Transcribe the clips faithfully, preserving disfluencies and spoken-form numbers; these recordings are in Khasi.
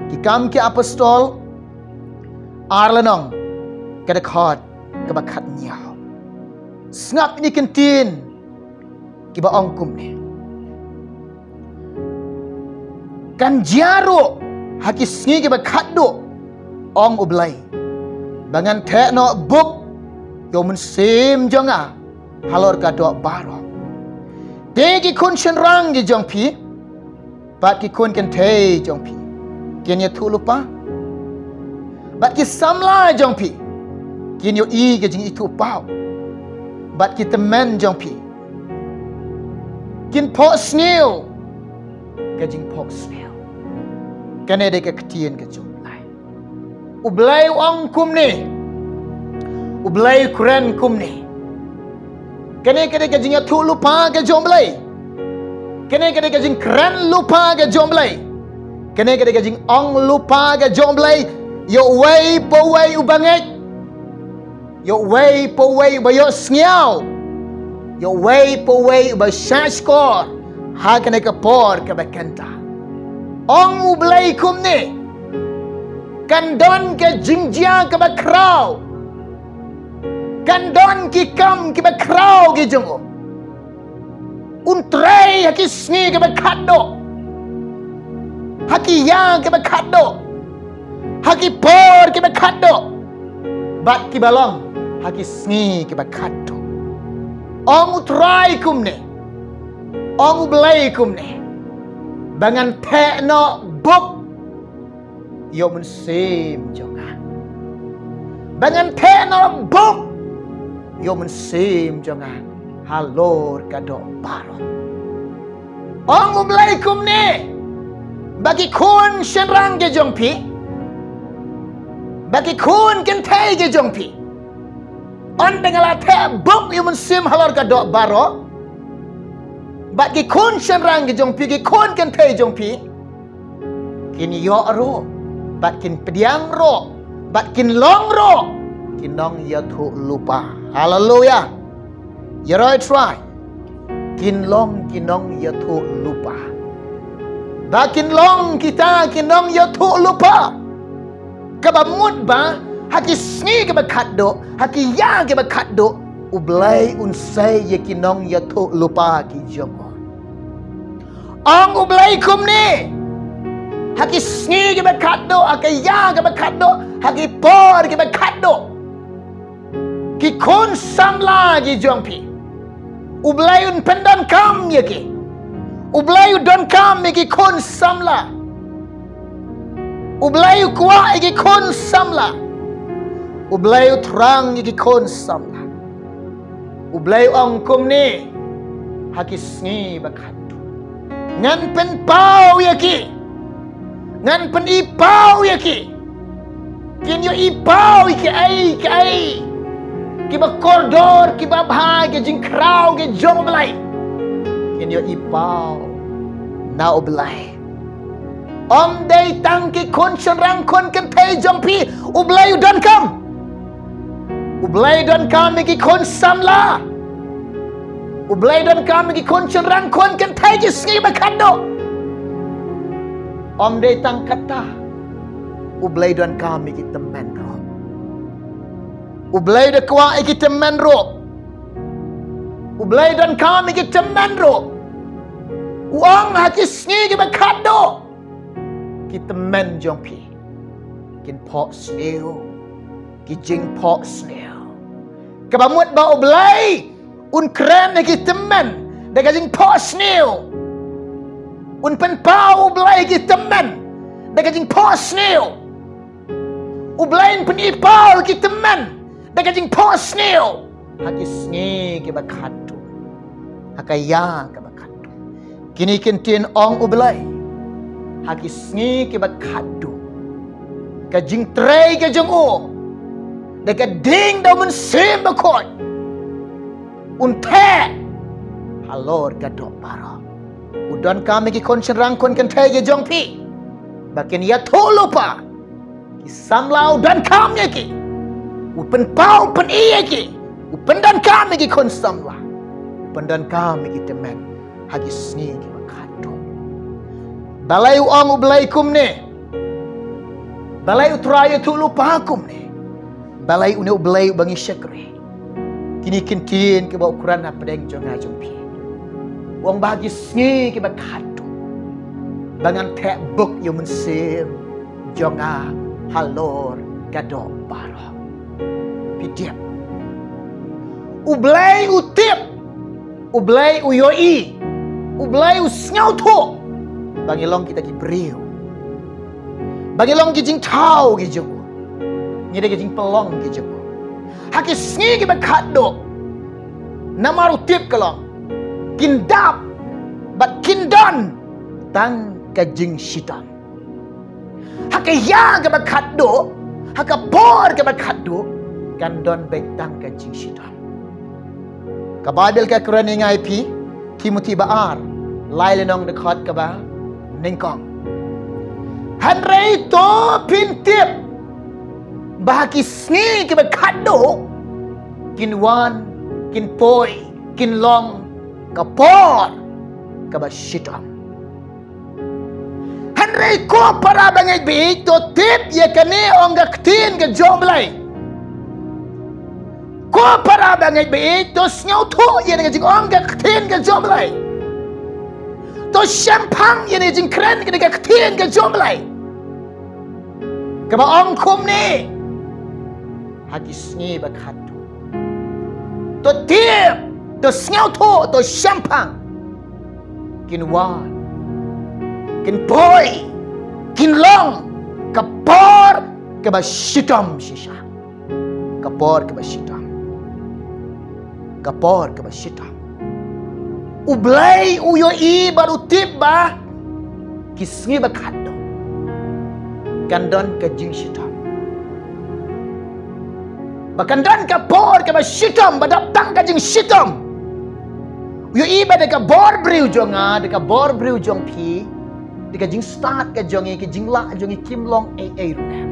Ki Kam ki Apostol, ar lynnong, ka dkhot kaba khatnyaw. Sngap ïa kine ki ktien kiba ong kumne: Kan jia ruh ha ki sngi kiba khatduh, ong U Blei, ba ngan theh noh bup ïa u Mynsiem jong nga halor ka doh baroh. Te ki khun shynrang ki jong phi bad ki khun kynthei jong phi kin ïathuh lypa, bad ki samla jong phi kin ïohi ka jingithuhpaw, bad ki tymmen jong phi kin phohsniew ka jingphohsniew. Kane dei ka ktien ka jong U Blei. U Blei u ong kumne, U Blei u kren kumne. Kane ka dei ka jingïathuh lypa ka jong U Blei. Kane ka dei ka jingkren lypa ka jong U Blei. Kane ka dei ka jingong lypa ka jong U Blei ïa uwei pa uwei uba ngeit, ïa uwei pa uwei uba ïohsngew, ïa uwei pa uwei uba shahshkor ha kane ka por kaba kynta. Ong U Blei kumne: Kan don ka jingjia kaba khraw, kan don ki kam kiba khraw ki jong u. Un trei ha ki sngi kiba khatduh, ha ki ïa kiba khatduh, ha ki por kiba khatduh, bad kiba long ha ki sngi kiba khatduh. Ong U Trai kumne, ong U Blei kumne, ba ngan theh noh bup ïa u Mynsiem jong nga, ba ngan theh noh bup ïa u Mynsiem jong nga halor ka doh baroh. Ong U Blei kumne, ba ki khun shynrang ki jong phi, ba ki khun kynthei ki jong phi, ynda nga la theh bup ïa u Mynsiem halor ka doh baroh, bad ki khun shynrang ki jong phi, ki khun kynthei jong phi kin ïoh ruh, bad kin pdiang ruh, bad kin long ruh ki nongïathuh lypa. Haleluya. Ïaroh Trai. Kin long ki nongïathuh lypa, ba kin long kita ki nongïathuh lypa. Kaba mut ba ha ki sngi kiba khatduh, ha ki ïa kiba khatduh, U Blei un sei ïa ki nongïathuh lypa ki jong u. Ong U Blei kumne, ha ki sngi kiba khatduh, ha ki ïa kiba khatduh, ha ki por kiba khatduh, ki khun samla ki jong phi, U Blei un pyndonkam ïa ki. U Blei u donkam ïa ki khun samla. U Blei u kwah ïa ki khun samla. U Blei u thrang ïa ki khun samla. U Blei u ong kumne, ha ki sngi ba khatduh ngan pynpaw ïa ki, ngan pyni paw ïa ki. Kin ïohi paw ïa kiei kiei kiba kordor, kiba bha, ki jingkhraw ki jong U Blei. Kin ïohi paw na U Blei. Ym dei tang ki khun shynrang khun kynthei jong phi U Blei u donkam. U Blei u donkam ïa ki khun samla. U Blei u donkam ïa ki khun shynrang khun kynthei ki sngi ba khatduh. Ym dei tang kata, U Blei u donkam ïa ki tymmen ruh. U Blei u da kwah ïa ki tymmen ruh. U Blei u donkam ïa ki tymmen ruh. U ong ha ki sngi kiba khatduh, ki tymmen jong phi kin phohsniew ki jingphohsniew. Kaba mut ba U Blei un kren ïa ki tymmen da ka jingphohsniew. Un pynpaw U Blei ïa ki tymmen da ka jingphohsniew. U Blei un pyni paw ïa ki tymmen da ka jingphohsniew. Ha ki sngi kiba khatduh, ha ka ïa kaba khatduh. Kine ki ktien ong U Blei, ha ki sngi kiba khatduh, ka jingtrei ka jong u da ka ding da U Mynsiem Bakhuid un theh halor ka doh baroh. U donkam ïa ki khun shynrang khun kynthei ki jong phi ba kin ïathuh lypa. Ki samla u donkam ïa ki. U pynpaw pyni ïa ki. U pyndonkam ïa ki khun samla. U pyndonkam ïa ki tymmen ha ki sngi kiba khatduh. Balei u ong U Blei kumne? Balei U Trai u ïathuh lypa kumne? Balei une U Blei uba ngi shakri? Kine ki ktien kiba u kren hapdeng jong nga jong phi. U ong ba ha ki sngi kiba khatduh, ba ngan theh buk ïa u mynsiem jong nga halor ka doh baroh. Phi tip, U Blei u tip, U Blei u ïohi, U Blei u sngewthuh ba ngi long kita ki briew, ba ngi long ki jingthaw ki jong u, ngi dei ki jingpynlong ki jong u. Ha ki sngi kiba khatduh, namar u tip ka long, kin dap bad kin don tang ka jingshitom. Ha ka ïa kaba khatduh, ha ka por kaba khatduh, kan don beit tang ka jingshitom. Ka Baibl ka kren ïa ngi, phi, Timothi ba ar, lai lynnong, dkhot kaba nyngkong. Hynrei to phin tip ba ha ki sngi kiba khatduh kin wan, kin poi, kin long ka por kaba shitom. Hynrei ko para bangeit baieit, to tip ïa kane, ong ka ktien ka jong U Blei. Ko para bangeit baieit, to sngewthuh ïa kane ka jingong ka ktien ka jong U Blei. To shemphang ïa kane ka jingkren kane ka ktien ka jong U Blei, kaba ong kumne: Ha ki sngi ba khatduh, to tip, to sngewthuh, to shemphang, kin wan, kin poi, kin long ka por kaba shitom shisha. Ka por kaba shitom. Ka por kaba shitom. U Blei u ïohi bad u tip ba ki sngi ba khatduh kan don ka jingshitom, ba kan don ka por kaba shitom, ba dap tang ka jingshitom. U ïohi ba da ka bor briew jong nga, da ka bor briew jong phi, da ka jingstad ka jong ngi, ka jinglah jong ngi, kim long ei ei ruh.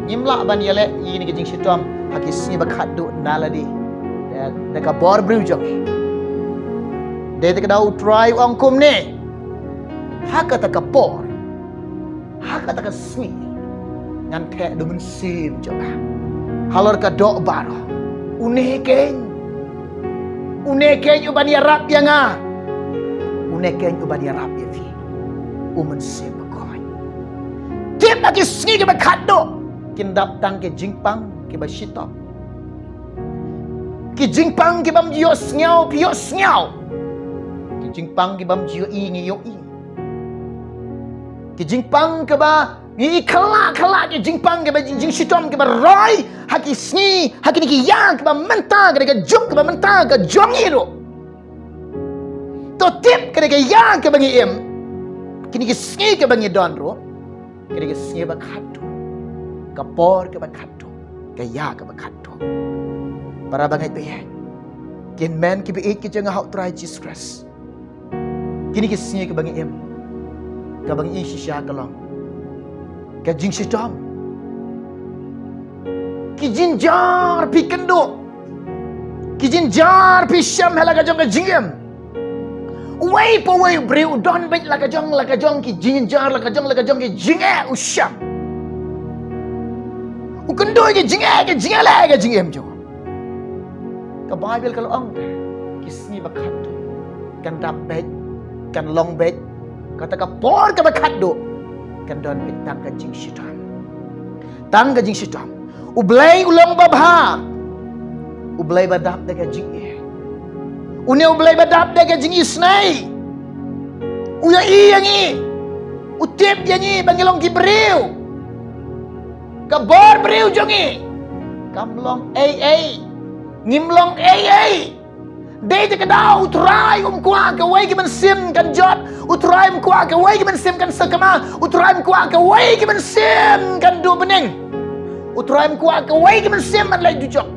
Ngim lah ban ïaleh ïa kane ka jingshitom ha ki sngi ba khatduh na lade da, da ka bor briew jong ngi. Dei te ka daw U Trai u ong kumne: Ha kata ka por, ha kata ka sngi, ngan theh da U Mynsiem jong nga halor ka doh baroh. Une keiñ, une keiñ uban ïarap ïa nga, une keiñ uban ïarap ïa phi, U Mynsiem Bakhuid. Tip, ha ki sngi kiba khatduh kin dap tang ki jingpang kiba shitom, ki jingpang kibym ju ïohsngew phi ïohsngew, ki jingpang kibym ju ïohi ngi ïohi, ki jingpang kiba ngi kylla kylla, ki jingpang kiba jing, jingshitom kiba roi ha ki sngi, ha kine ki ïa kiba mynta, kane ka juk kiba mynta ka jong ngi ruh. To tip, kane ka ïa kaba ngi im, kine ki sngi kiba ngi don ruh, kane ka sngi ba khatduh, ka por kaba khatduh, ka ïa kaba khatduh. Para bangeit baieit, ki hynmen ki baieit ki jong nga ha U Trai Jisu Khrist, kine ki sngi kiba ngi im, kaba ngi ïohi shisha ka long ka jingshitom. Ki jynjar phi kynduh, ki jynjar phi shem ha la ka jong ka jingim. Uwei pa uwei u briew u don beit la ka jong, la ka jong ki jynjar, la ka jong, la ka jong ki jingeh u shem. U kynduh ki jingeh, ki jingeh la ka jingim jong u. Ka Baibl ka la ong, ki sngi ba khatduh kan dap beit, kan long beit, kata ka por kaba khatduh kan don beit tang ka jingshitom. Tang ka jingshitom. U Blei u long babha, U Blei ba dap da ka jingïeit. Une U Blei ba dap da ka jingisynei, u ïohi ïa ngi, u tip ïa ngi ba ngi long ki briew. Ka bor briew jong ngi kam long ei ei, ngim long ei ei. Dei te ka daw U Trai um kwah kawei ka mynsiem kan jot, U Trai um kwah kawei ka mynsiem kan sakma, U Trai um kwah kawei ka mynsiem kan duh bneng, U Trai um kwah kawei ka mynsiem ban leit dujok.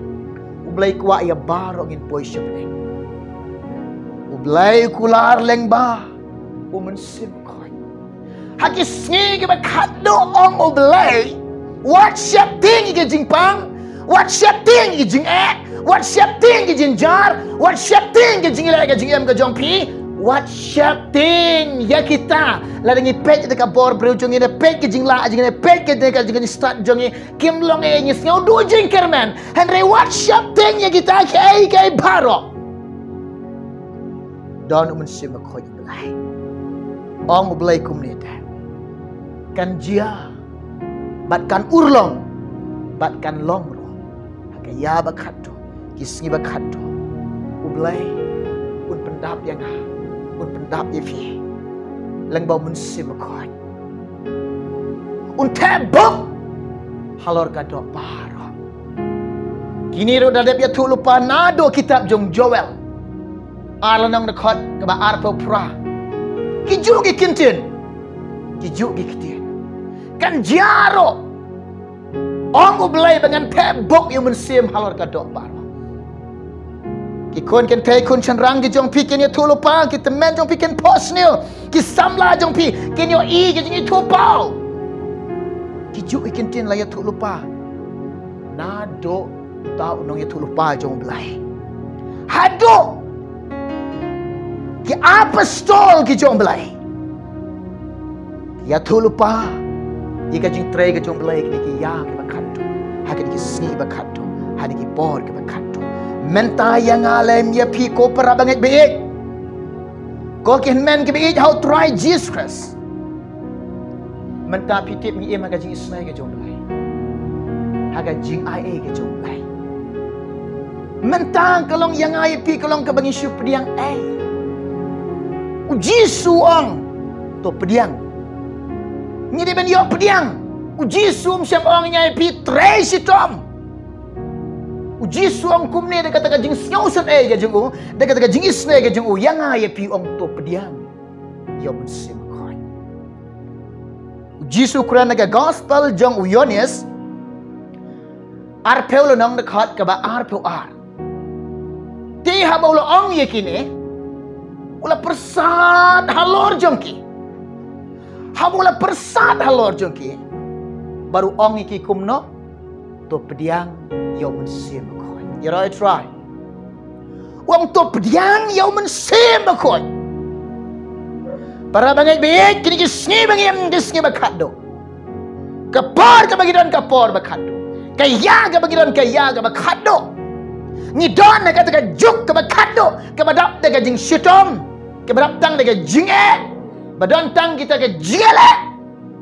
U Blei kwah ïa baroh ngin poi sha bneng. U Blei u kular lyngba U Mynsiem Bakhuid. Ha ki sngi kiba khatduh, ong U Blei, wat sheptieng ïa ki jingpang, wat sheptieng ïa ki jingeh, wat sheptieng ïa ki jynjar, wat sheptieng ïa ki jingleh ka jingim ka jong phi. Wat sheptieng ïa kita. Lada ngi peit da ka bor briew jong ngi, ne peit ka jinglah jong ngi, ne peit ka jingstad jong ngi, kim long ei, ngi sngew duh jingkyrmen. Hynrei wat sheptieng ïa kita kiei kiei baroh. Don U Mynsiem Bakhuid U Blei. Ong U Blei kumne te, kan jia bad kan urlong bad kan long ruh ha ka ïa ba khatduh, ki sngi ba khatduh. U Blei un pyndap ïa nga, un pyndap ïa phi lyngba U Mynsiem Bakhuid. Un theh bok halor ka doh baroh. Kine ruh da dep ïathuh lypa naduh kitab jong Joel ar lynnong, dkhot kaba arphew phra. Kijuh ki ktien, kijuh ki ktien. Kan jia ruh, ong U Blei, ba ngan theh bok ïa U Mynsiem halor ka doh baroh. Ki khun kynthei, khun shynrang ki jong phi kin ïathuh lypa, ki tymmen jong phi kin phohsniew, ki samla jong phi kin ïohi ki jingithuhpaw. Kijuh ki ktien la ïathuh lypa naduh uta u nongïathuh lypa jong U Blei haduh ki apostol ki jong U Blei. Ïathuh lypa ïa ka jingtrei ka jong U Blei, kine ki ïa kiba khatduh, ha kine ki sngi ba khatduh, ha kine ki por kiba khatduh. Mynta ïa nga lem ïa phi, ko para bangeit baieit, ko ki hynmen kiba ïeit ha U Trai Jisu Khrist. Mynta phi tip ngi im ha ka jingisynei ka jong U Blei, ha ka jingai ei ka jong U Blei. Mynta ka long ïa nga ïa phi, ka long kaba ngi shu pdiang ei. U Jisu ong, to pdiang. Ngi dei ban ïoh pdiang. U Jisu um shym ong ïa nga ïa phi trei shitom. U Jisu ong kumne da kata ka jingsngewsynei ka jong u, da kata ka jingisynei ka jong u, ïa nga ïa phi ong to pdiang ïa U Mynsiem Bakhuid. U Jisu kren ha ka gospel jong u Ïoannis arphew lynnong, dkhot kaba arphew ar. Te haba u la ong ïa kine, u la pyrsad halor jong ki. Haba u la pyrsad halor jong ki, bad u ong ïa ki kumno? To pdiang ïa U Mynsiem Bakhuid. Ïaroh U Trai. U ong to pdiang ïa U Mynsiem Bakhuid. Para bangeit baieit, kine ki sngi ba ngi im, ki sngi ba khatduh. Ka por kaba ngi don, ka por ba khatduh. Ka ïa kaba ngi don, ka ïa kaba khatduh. Ngi don ha kata ka juk kaba khatduh, kaba dap da ka jingshitom, kaba dap tang da ka jingeh, ba don tang kita ka jingeh leh.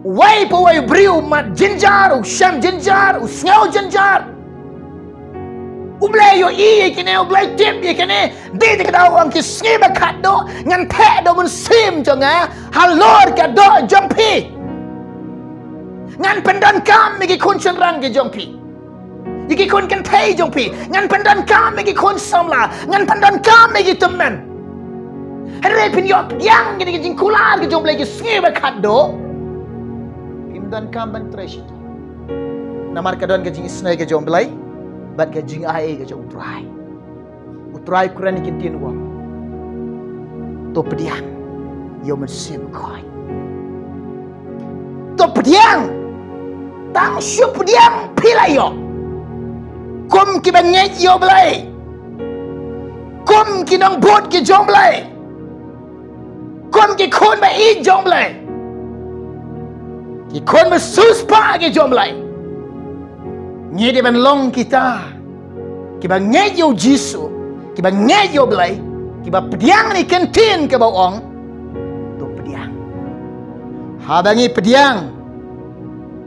Uwei pa uwei u briew u mad jynjar, u shem jynjar, u sngew jynjar. U Blei ïohi ïa kine, U Blei tip ïa kine. Dei te ka daw u ong ki sngi ba khatduh ngan theh da U Mynsiem jong nga halor ka doh jong phi. Ngan pyndonkam ïa ki khun shynrang ki jong phi, ïa ki khun kynthei jong phi. Ngan pyndonkam ïa ki khun samla, ngan pyndonkam ïa ki tymmen. Hynrei phin ïoh pdiang ïa ki jingkular ki jong U Blei ki sngi ba khatduh, phim donkam ban trei shitom. Namar ka don ka jingisynei ka jong U Blei bad ka jingai ei ka jong U Trai. U Trai kren ïa ki ktien u ong, to pdiang ïa U Mynsiem Bakhuid. To pdiang. Tang shu pdiang phi la ïoh. Kum kiba ngeit ïa U Blei, kum ki nongbud ki jong U Blei, kum ki khun ba ïeit jong U Blei, ki khun ba siewspah ki jong U Blei. Ngi dei ban long kita kiba ngeit ïa U Jisu, kiba ngeit ïa U Blei, kiba pdiang ïa ki ktien kiba u ong, to pdiang. Haba ngi pdiang,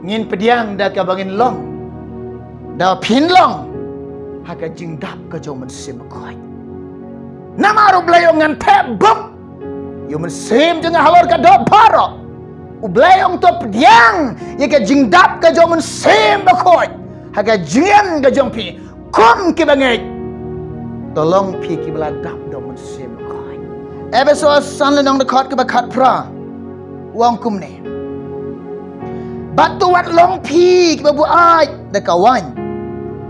ngin pdiang da kaba ngin long, da phin long ha ka jingdap ka jong U Mynsiem Bakhuid. Namar U Blei u ong ngan theh bok ïa U Mynsiem jong nga halor ka doh baroh. U Blei u ong to pdiang ïa ka jingdap ka jong U Mynsiem Bakhuid ha ka jingim ka jong phi. Kum kiba ngeit, to long phi kiba la dap da U Mynsiem Bakhuid. Ephesos san lynnong dkhot kaba khatphra, u ong kumne, bad to wat long phi kiba buaid da ka waiñ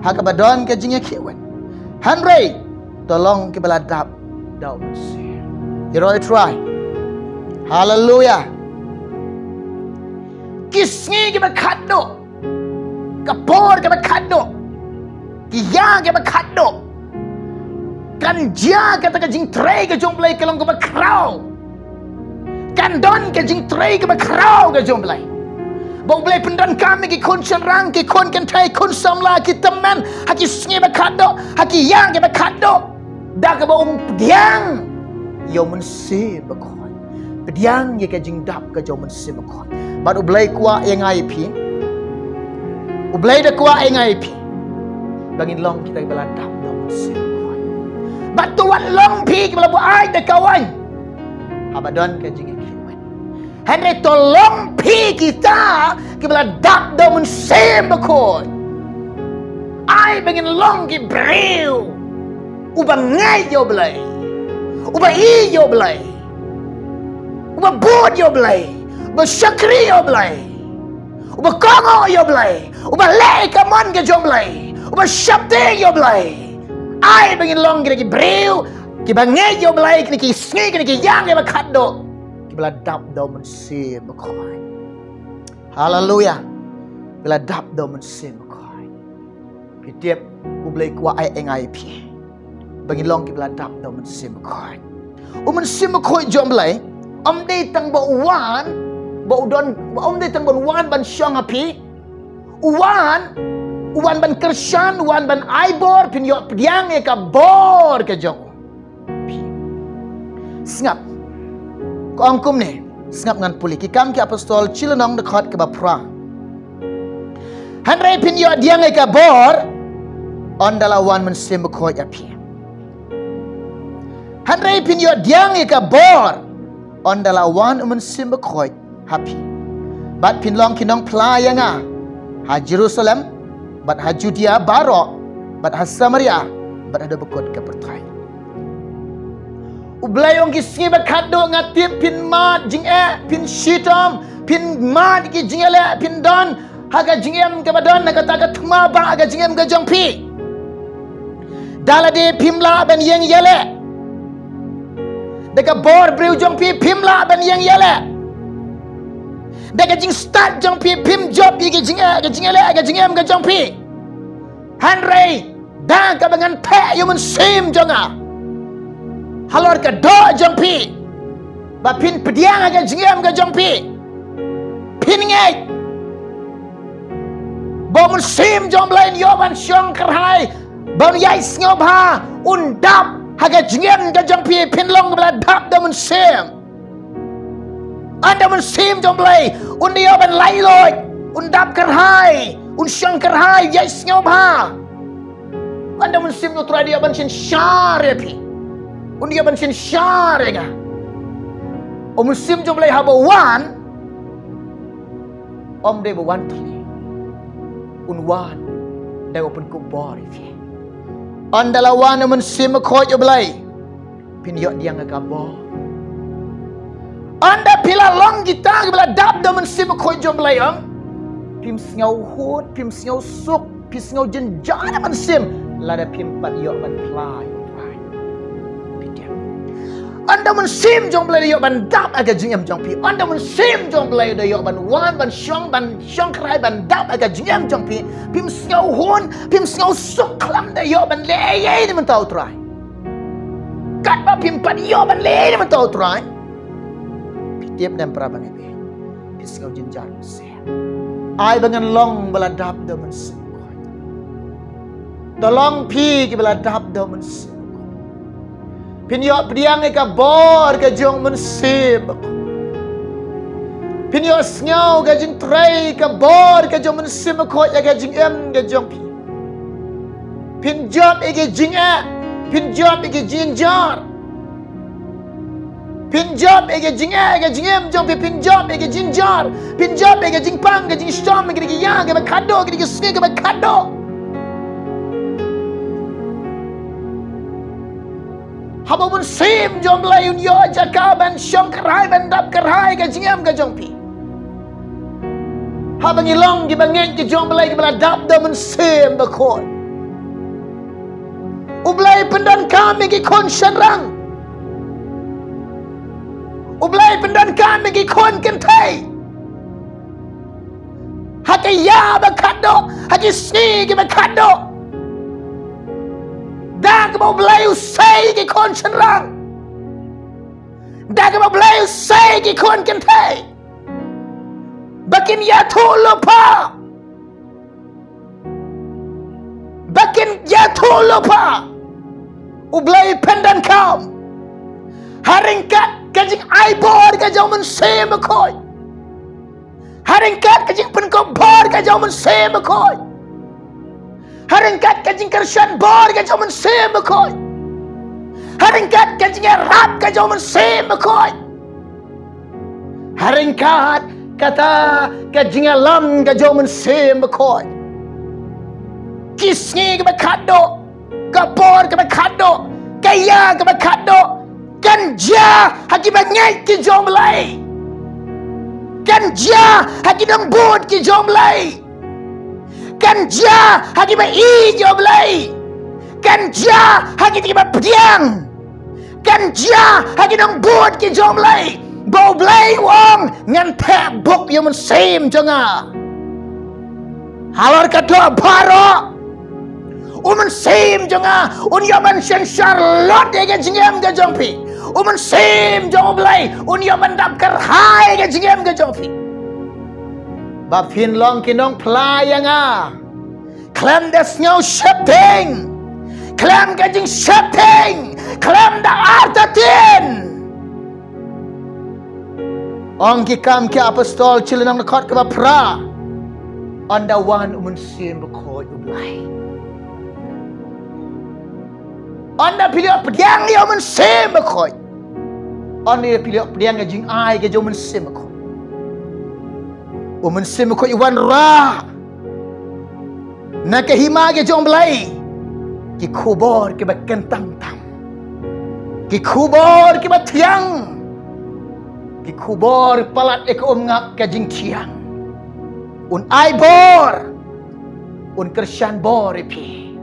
ha kaba don ka jingïakhih waiñ, hynrei to long kiba la dap da U Mynsiem. Ïaroh U Trai. Haleluia. Ki sngi kiba khatduh, ka por kaba khatduh, ki ïa kiba khatduh, Kan jia kata ka jingtrei ka jong U Blei ka long kaba khraw. Kan don ka jingtrei kaba khraw ka jong U Blei. Ba U Blei pyndonkam ïa ki khun shynrang, ki khun kynthei, khun samla, ki tymmen, ha ki sngi ba khatduh, ha ki ïing kiba khatduh. Da kaba um pdiang ïa U Mynsiem Bakhuid. Pdiang ïa ka jingdap ka jong U Mynsiem Bakhuid. Bad U Blei kwah ïa nga ïa phi. U Blei da kwah ïa nga ïa phi ba ngin long kita kiba la dap da U Mynsiem Bakhuid. Bad to wat long phi kiba la buaid da ka waiñ haba don ka jingïakhih waiñ. Hynrei to long phi kita kiba la dap da U Mynsiem Bakhuid. Ai ba ngin long ki briew uba ngeit ïa U Blei, uba ïeit ïa U Blei, uba bud ïa U Blei, uba shakri ïa U Blei, uba kohnguh ïa U Blei, uba leh ïa ka mon ka jong U Blei, uba sheptieng ïa U Blei. Ai ba ngin long kita ki briew kiba ngeit ïa U Blei, kine ki sngi, kine ki ïing kiba khatduh, kiba la dap da U Mynsiem Bakhuid. Haleluia. Kiba la dap da U Mynsiem Bakhuid. Phi tip, U Blei kwah ai ïa nga ïa phi ba ngin long kiba la dap da U Mynsiem Bakhuid. U Mynsiem Bakhuid jong U Blei um dei tang ba u wan, ba u don, ba um dei tang ba u wan ban shong ha phi. U wan, u wan ban kyrshan, u wan ban ai bor, phin ïoh pdiang ïa ka bor ka jong u. Sngap. Ka ong kumne, sngap ngan pule Ki Kam ki Apostol, shi lynnong, dkhot kaba phra. Hynrei phin ïoh pdiang ïa ka bor ynda la wan U Mynsiem Bakhuid ha phi. Hynrei phin ïoh pdiang ïa ka bor ynda la wan U Mynsiem Bakhuid ha phi. Bad phin long ki nongphla ïa nga ha Jerusalem, bad ha Judea baroh, bad ha Samaria, bad haduh ba kut ka pyrthei. U Blei u ong ki sngi ba khatduh nga tip phin mad jingeh, phin shitom, phin mad ki jingeh leh, phin don ha ka jingim kaba don ha kata ka thma ba ha ka jingim ka jong phi. Da lade phim lah ban ïeng ïaleh. Da ka bor briew jong phi phim lah ban ïeng ïaleh. Da ka jingstad jong phi phim jop ïa ka jingeh, ka jingeh leh, ka jingim ka jong phi. Hynrei da kaba ngan theh ïa U Mynsiem jong nga halor ka doh jong phi, ba phin pdiang ha ka jingim ka jong phi. Phin ngeit ba U Mynsiem jong U Blei un ïoh ban shong kyrhai, ban ïai sngewbha, un dap ha ka jingim ka jong phi, phin long kiba la dap da U Mynsiem. Ynda U Mynsiem jong U Blei un ïoh ban laitluid, un dap kyrhai, un shong kyrhai, ïai sngewbha. Ynda U Mynsiem jong U Trai un ïoh ban synshar ïa phi, un ïoh ban synshar ïa nga. U Mynsiem jong U Blei haba wan, um dei ba wan tylli. Un wan da kaba pynkup bor ïa phi. Ynda la wan U Mynsiem Bakhuid U Blei, phin ïoh pdiang ïa ka bor. Ynda phi la long kita kiba la dap da U Mynsiem Bakhuid jong U Blei, ong, phim sngewhun, phim sngewsuk, phi sngew jynjar ha mynsiem lada phim pat ïoh ban phla ïa U Trai. Phi tip, ynda U Mynsiem jong U Blei u da ïoh ban dap ha ka jingim jong phi, ynda U Mynsiem jong U Blei u da ïoh ban wan, ban shong, ban shong kyrhai, ban dap ha ka jingim jong phi, phim sngewhun, phim sngewsuk khlem da ïoh ban leh ei ei na bynta U Trai. Katba phim pat ïoh ban leh ei ei na bynta U Trai, phi tip ne em, para bangeit, phi sngew jynjar mynsiem. Ai ba ngan long ba la dap da U Mynsiem Bakhuid. To long phi kiba la dap da U Mynsiem Bakhuid. Phin ïoh pdiang ïa ka bor ka jong U Mynsiem Bakhuid. Phin ïoh sngew ka jingtrei ka bor ka jong U Mynsiem Bakhuid ïa ka jingim ka jong phi. Phin jop ïa ka jingeh, phin jop ïa ka jingjynjar. Phin jop ïa ka jingeh, ïa ka jingim jong phi, phin jop ïa ka jingjynjar, phin jop ïa ka jingpang, ka jingshitom, ïa ka dei ka ïa, ka ba khatduh, ka dei ka sngi, ka ba khatduh. Haba U Mynsiem jong U Blei un ïoh jaka ban shong kyrhai, ban dap kyrhai ka jingim ka jong phi. Haba ngi long kiba ngeit ki jong U Blei kiba la dap da U Mynsiem Bakhuid. U Blei pyndonkam ïa ki khun shynrang. U Blei pyndonkam ïa ki khun kynthei. Ha ka ïa ba khatduh, ha ki sngi kiba khatduh. Da Da kaba U Blei u sei ki khun shynrang, da kaba U Blei u sei ki khun kynthei ba kin ïathuh lypa, ba kin ïathuh lypa. U Blei pyndonkam ha ryngkat ka jingai bor ka jong U Mynsiem Bakhuid, ha ryngkat ka jingpynkup bor ka jong U Mynsiem Bakhuid, ha ryngkat ka jingkyrshan bor ka jong U Mynsiem Bakhuid, ha ryngkat ka jingïarap ka jong U Mynsiem Bakhuid, ha ryngkat kata ka jingïalam ka jong U Mynsiem Bakhuid. Ki sngi kiba khatduh, ka por kaba khatduh, ka ïa kaba khatduh kan jia ha kiba ngeit ki jong U Blei, kan jia ha ki nongbud ki jong U Blei, kan jia ha kiba ïeit ïa U Blei, kan jia ha kita kiba pdiang, kan jia ha ki nongbud ki jong U Blei. Ba U Blei u ong, ngan theh buk ïa U Mynsiem jong nga. Halor ka doh baroh, U Mynsiem jong nga un ïoh ban synshar lut ïa ka jingim ka jong phi. U Mynsiem jong U Blei un ïoh ban dap kyrhai ïa ka jingim ka jong phi, ba phin long ki nongphla ïa nga. Khlem da sngew sheptieng, khlem ka jingsheptieng, khlem da artatien. Ong Ki Kam ki Apostol, shi lynnong, dkhot kaba phra, ynda wan U Mynsiem Bakhuid U Blei, ynda phi ïoh pdiang ïa U Mynsiem Bakhuid, ynda phi ïoh pdiang ïa ka jingai ka jong U Mynsiem Bakhuid, U Mynsiem Bakhuid u wanrah na ka hima ka jong U Blei ki khubor kiba kyntang tam, ki khubor kiba thiang, ki khubor palat ïa ka umngap ka jingthiang. Un ai bor, un kyrshan bor ïa phi.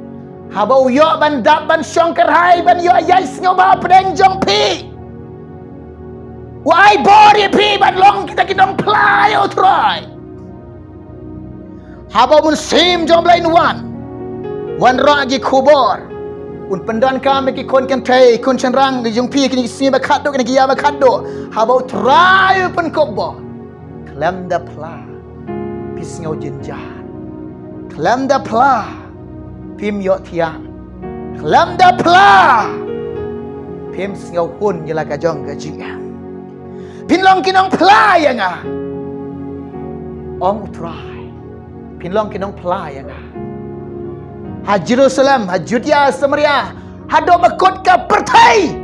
Haba u ïoh ban dap ban shong kyrhai, ban ïoh ïaid sngewbha hapdeng jong phi, u ai bor ïa phi ban long kita ki nongphla ïa U Trai. Haba U Mynsiem jong U Blei un wan, wanrah ki khubor, un pyndonkam ïa ki khun kynthei, khun shynrang ka jong phi, kine ki sngi ba khatduh, kine ki ïa ba khatduh. Haba U Trai u pynkup bor, khlem da phla phi sngew jynjar, khlem da phla phim ïohthiah, khlem da phla phim sngew hun ïa la ka jong ka jingim. Phin long ki nongphla ïa nga, ong U Trai. Phin long ki nongphla ïa nga ha Jerusalem, ha Judea, Samaria, haduh ba kut ka pyrthei.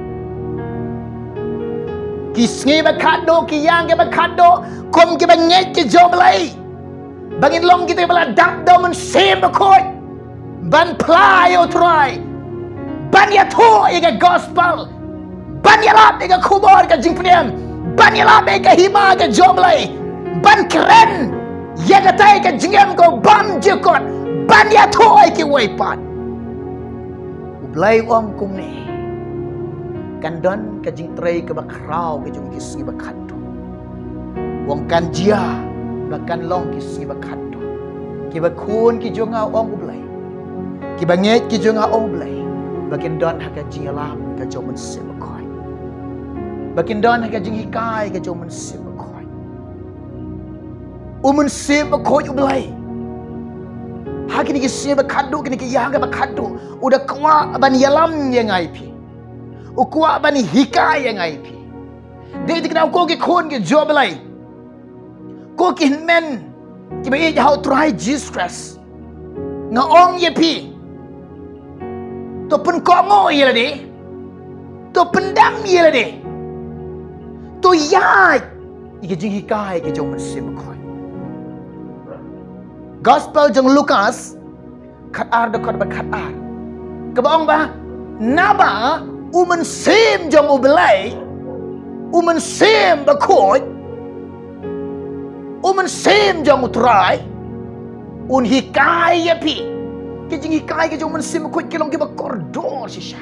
Ki sngi ba khatduh, ki ïa kiba khatduh, kum kiba ngeit ki jong U Blei, ba ngin long kita kiba la dap da U Mynsiem Bakhuid ban phla ïa U Trai, ban ïathuh ïa ka gospel, ban ïalap ïa ka khubor ka jingpynim, ban ïalap ïa ka hima ka jong U Blei, ban kren ïa kata ka jingim kaba bymjukut, ban ïathuh ïa kiwei pat. U Blei u ong kumne, kan don ka jingtrei kaba khraw ka jong ki sngi ba khatduh. U ong kan jia ba kan long ki sngi ba khatduh. Kiba khun ki jong nga, ong U Blei, kiba ngeit ki jong nga, ong U Blei, ba kin don ha ka jingïalam ka jong U Mynsiem Bakhuid, ba kin don ha ka jinghikai ka jong U Mynsiem Bakhuid. U Mynsiem Bakhuid U Blei, ha kine ki sngi ba khatduh, kine ki ïa kiba khatduh, u da kwah ban ïalam ïa nga ïa phi, u kwah ban hikai ïa nga ïa phi. Dei te kane, ko ki khun ki jong U Blei, ko ki hynmen kiba ïeit ha U Trai Jisu Khrist, nga ong ïa phi, to pynkohnguh ïa lade, to pyndam ïa lade, to ïaid ïa ka jinghikai ka jong U Mynsiem Bakhuid. Gospel jong u Lukas khatar, dkhot ba khatar, kaba ong ba naba U Mynsiem jong U Blei, U Mynsiem Bakhuid, U Mynsiem jong U Trai un hikai ïa phi. Ki jinghikai ki jong U Mynsiem Bakhuid ki long kiba kordor shisha.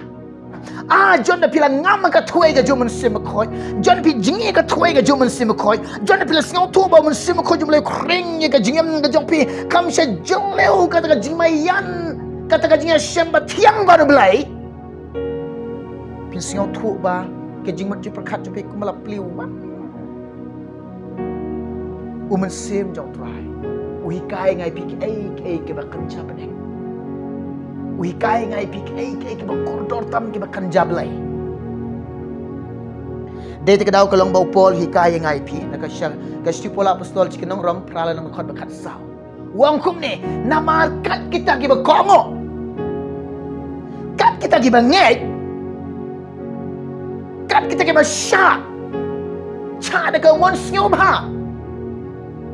Ah, jon da phi la ngam ïa ka thwei ka jong U Mynsiem Bakhuid, jon da phi jngi ïa ka thwei ka jong U Mynsiem Bakhuid, jon da phi la sngewthuh ba U Mynsiem Bakhuid jong U Blei u khring ïa ka jingim ka jong phi, kham sha jylliew kata ka jingmaïan, kata ka jingïashem bathiang bad U Blei, Sngewthuh ba ka jingmut jingpyrkhat jong phi kumba la plie u man. U Mynsiem jong U Trai u hikai ïa ngi phi kiei kiei kiba kynja bneng. U hikai ïa ngi phi kiei kiei kiba kordor tam kiba kynja Blei. Dei te ka daw ka long ba u Paul hikai ïa ngi phi na ka sha ka shithi u Paul apostol sha ki Nongrong phra lynnong dkhot ba khatsaw. U ong kumne, namar kat kita kiba kohnguh, kat kita kiba ngeit, kat kita kiba shah, shah da ka mon sngewbha,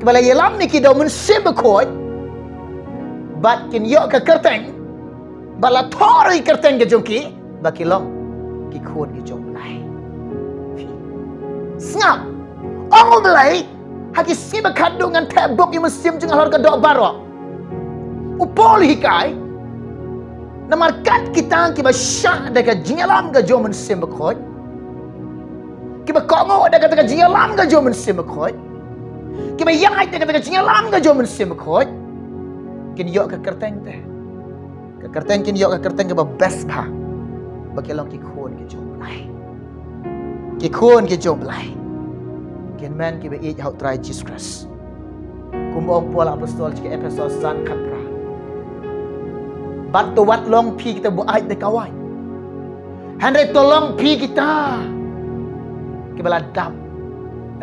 kiba la ïalam ïa ki da u Mynsiem Bakhuid, bad kin ïoh ka kyrteng, bad la thoh ïa ka kyrteng ka jong ki ba ki long ki khun ki jong U Blei. Sngap, ong U Blei, ha ki sngi ba khatduh ngan theh buk ïa u Mynsiem jong nga halor ka doh baroh. U Paul hikai, namar kat kita kiba shah da ka jingïalam ka jong u Mynsiem Bakhuid, kiba kohnguh da kata ka jingïalam ka jong u Mynsiem Bakhuid, kiba ïaid da kata ka jingïalam ka jong u Mynsiem Bakhuid, kin ïoh ka kyrteng te. Ka kyrteng kin ïoh ka kyrteng kaba best bha, ba ki long ki khun ki jong U Blei. Ki khun ki jong U Blei. Ki hynmen kiba ïeit ha U Trai Jisu Khrist. Kumba ong u Paul apostol sha ki Ephesos san khatphra. Bad to wat long phi kita ba ïeit da ka waiñ, hynrei to long phi kita kiba la dap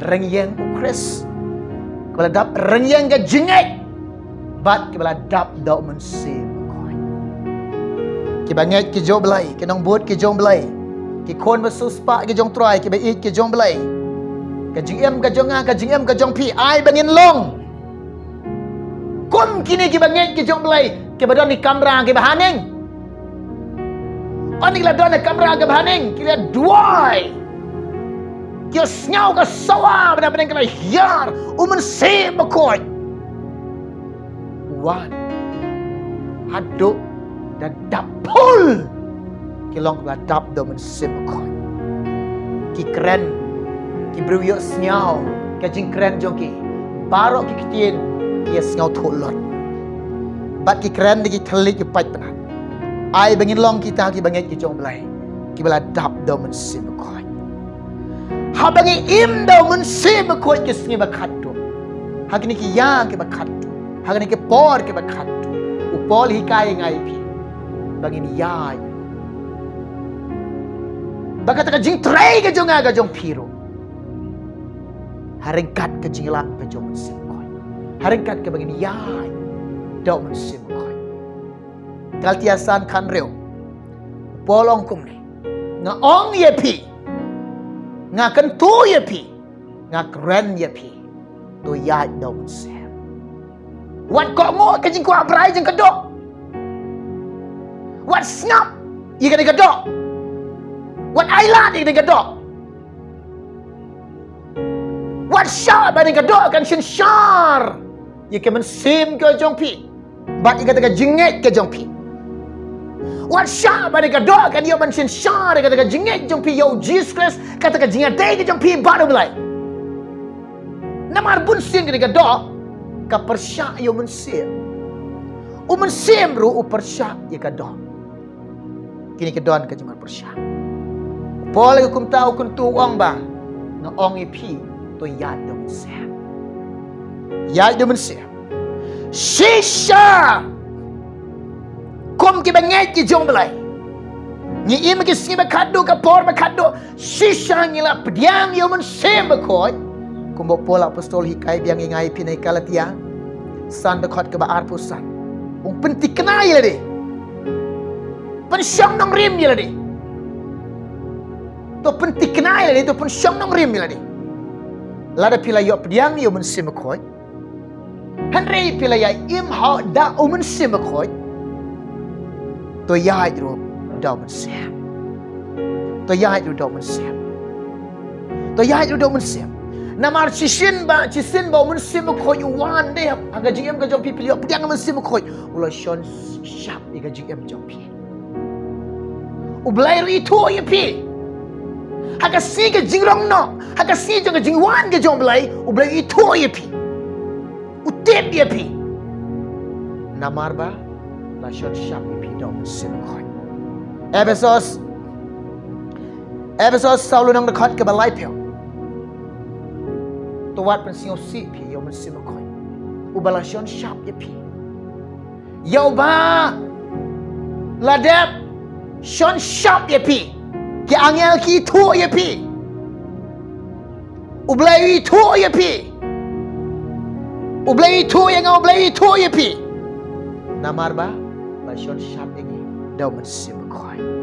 rynïeng u Khrist, kiba la dap rynïeng ka jingngeit, bad kiba la dap da u Mynsiem Bakhuid. Kiba ngeit ki jong U Blei, ki nongbud ki jong U Blei, ki khun ba siewspah ki jong U Trai, kiba ïeit ki jong U Blei. Ka jingim ka jong nga, ka jingim ka jong phi, ai ba ngin long kum kine kiba ngeit ki jong U Blei, kiba don ha ki kamra kiba haneng. Ynda ki la don ha ki kamra kiba haneng, ki la duwai, ki sngew ka sawa ba na pdeng ka la hiar, u Mynsiem Bakhuid u wan haduh da dap phul. Ki long kiba la dap da u Mynsiem Bakhuid. Ki kren, ki briew ïohsngew ka jingkren jong ki, baroh ki ktien ki ïa sngewthuh lut. Bad ki kren da ki thylliej ki paidbah. Ai ba ngin long kita kiba ngeit ki jong U Blei, kiba la dap da u Mynsiem Bakhuid. Haba ngi im da u Mynsiem Bakhuid ki sngi ba khatduh, ha kine ki ïing kiba khatduh, ha kine ki por kiba khatduh, u Paul hikai ïa ngi phi ba ngin ïaid, ba kata ka jingtrei ka jong nga ka jong phi ruh ha ryngkat ka jingïalam ka jong u Mynsiem Bakhuid, ha ryngkat kaba ngin ïaid da u Mynsiem Bakhuid. Galatia san khathynriew, u Paul u ong kumne, nga ong ïa phi, nga kyntu ïa phi, nga kren ïa phi, to ïaid da u Mynsiem. Wat kohnguh ka jingkwah brai jong ka doh. Wat sngap ïa kane ka doh. Wat ailad ïa kane ka doh. Wat shah ba kane ka doh kan synshar ïa ka mynsiem ka jong phi bad ïa kata ka jingngeit ka jong phi. Wat shah ba kane ka doh kan ïoh ban synshar ïa kata ka jingngeit jong phi ïa u Jisu Khrist, kata ka jingïadei ka jong phi bad U Blei. Namar bun sien kane ka doh ka pyrshah ïa u Mynsiem. U Mynsiem ruh u pyrshah ïa ka doh. Kine ki don ka jingmut pyrshah. Paul ka kumta u kyntu u ong ba, nga ong ïa phi, to ïaid da u Mynsiem. Ïaid da u Mynsiem. Shisha kum kiba ngeit ki jong U Blei. Ngi im ki sngi ba khatduh, ka por ba khatduh, shisha ngi la pdiang ïa u Mynsiem Bakhuid. Kumba u Paul apostol hikai biang ïa ngi phi na Galatia san, dkhot kaba arphew san. Ong pynthikna ïa lade. Pynshong nongrim ïa lade. To pynthikna ïa lade, to pynshong nongrim ïa lade. Lada phi la ïoh pdiang ïa u Mynsiem Bakhuid, hynrei phi la ïai im hok da u Mynsiem Bakhuid, to ïaid ruh da u Mynsiem. To ïaid ruh da u Mynsiem. To ïaid ruh da u Mynsiem. Namar shisien ba, shisien ba u Mynsiem Bakhuid u wan de ha ka jingim ka jong phi, phi la ïoh pdiang u Mynsiem Bakhuid, u la shon shap ïa ka jingim jong phi. U Blei ruh u ithuh ïa phi. Ha ka sngi ka jingrong noh, ha ka sngi jong ka jingwan ka jong U Blei, U Blei u ithuh ïa phi. U tip ïa phi. Namar ba la shon shap ïa phi da u Mynsiem Bakhuid. Ephesos Ephesos saw lynnong dkhot kaba laiphew. To wat pynsngewsih phi ïa u Mynsiem Bakhuid, uba la shon shap ïa phi. Ïa uba la dep shon shap ïa phi. Ki angel ki ithuh ïa phi. U Blei u ithuh ïa phi. U Blei u ithuh ïa nga, U Blei u ithuh ïa phi. Namar ba la shon shap ïa ngi da u Mynsiem Bakhuid.